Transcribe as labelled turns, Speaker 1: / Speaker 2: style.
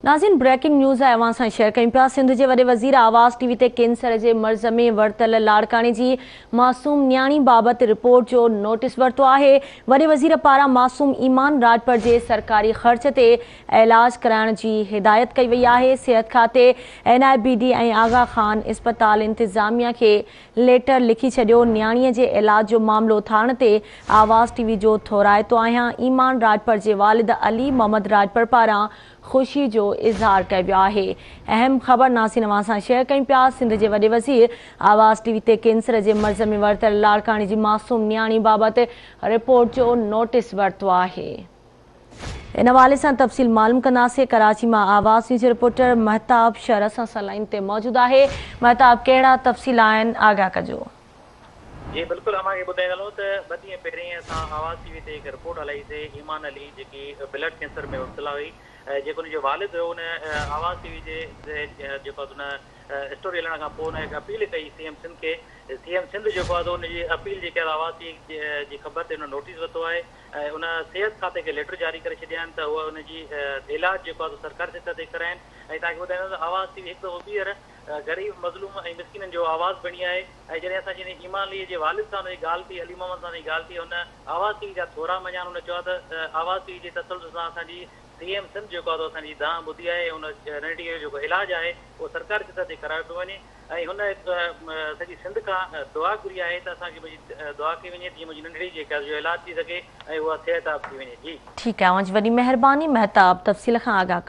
Speaker 1: ناظرين breaking news آهي اوهان سان شيئر ڪيون پيا سنڌ جي وڏي وزير آواز ٽي وي تي ڪينسر جي مرض ۾ ورتل لاڙڪاڻي جي معصوم نياڻي بابت رپورٽ جو نوٽيس ورتو آهي وڏي وزير پاران معصوم ايمان راڄپر جي سرڪاري خرچ تي علاج ڪرائڻ جي هدايت ڪئي وئي آهي صحت کاتي N I B D ۽ Aga Khan اسپتال انتظاميا کي ليٽر لکي ڇڏيو نياڻي جي علاج جو معاملو اٿارڻ تي آواز ٽي وي جو ٿورائتو آهيان ايمان راڄپر جي والد علي محمد راڄپر پاران خوشي جو اظهار ڪيو ويو آهي. اهم خبر ناظرين اوهان سان شيئر ڪيون پيا سنڌ جي وڏي وزير آواز ٽي وي تي ڪينسر جي مرض ۾ ورتل لاڙڪاڻي جي معصوم نياڻي بابت رپورٽ جو نوٽيس ورتو آهي. ان حوالي سان تفصيل معلوم ڪنداسين ڪراچي مان آواز نيوز جي رپورٽر مهتاب شر اسان سان لائين تي موجود آهي مهتاب ڪهڙا تفصيل آهن آگاهه ڪجو.
Speaker 2: جي بلڪل اوهان کي ٻڌائيندا هلون ته ٻه ڏينهن پهرين اسان آواز ٽي وي تي هڪ رپورٽ هلائي سي ايمان علي جيڪي بلڊ ڪينسر ۾ مبتلا هئي ۽ جيڪو ان جو والد هيو ان آواز ٽي وي جي جيڪو آهي ان اسٽوري هلڻ کان پوء ان هڪ اپيل ڪئي سي ايم سنڌ کي سي ايم سنڌ جيڪو آهي ان جي اپيل جيڪي آهي آواز ٽي وي جي خبر تي ان نوٽيس ورتو آهي ۽ ان صحت کاتي کي ليٽر جاري ڪري ڇڏيا آهن ته هو ان جي علاج جيڪو آهي سرڪاري سطح تي ڪرائين ۽ توهان کي ٻڌائيندس ته آواز ٽي وي هڪ دفعو ٻيهر غريب، مظلوم ۽ مسڪينن جو آواز بڻي آهي ۽ جڏهن اسان جي ان ايمان علي جي والد سان ان جي ڳالهه ٿي، علي محمد سان ان جي ڳالهه ٿي، هن آواز ٽي وي جا ٿورا مڃيا هن چيو ته آواز ٽي وي جي تسلسل سان اسان جي سي ايم سنڌ جيڪو آهي سو اسان جي دانهن ٻڌي آهي ۽ ان ننڍڙي جو جيڪو علاج آهي اهو سرڪاري سطح تي ڪرايو پيو وڃي ۽ هن سڄي سنڌ کان دعا گهري آهي ته اسان کي منهنجي دعا ڪئي وڃي ته جيئن منهنجي ننڍڙي جيڪا جو علاج ٿي سگهي ۽ اها صحتياب ٿي وڃي جي.
Speaker 1: ٺيڪ آهي اوهان جي وڏي مهرباني مهتاب تفصيل کان آگاهه ڪرڻ.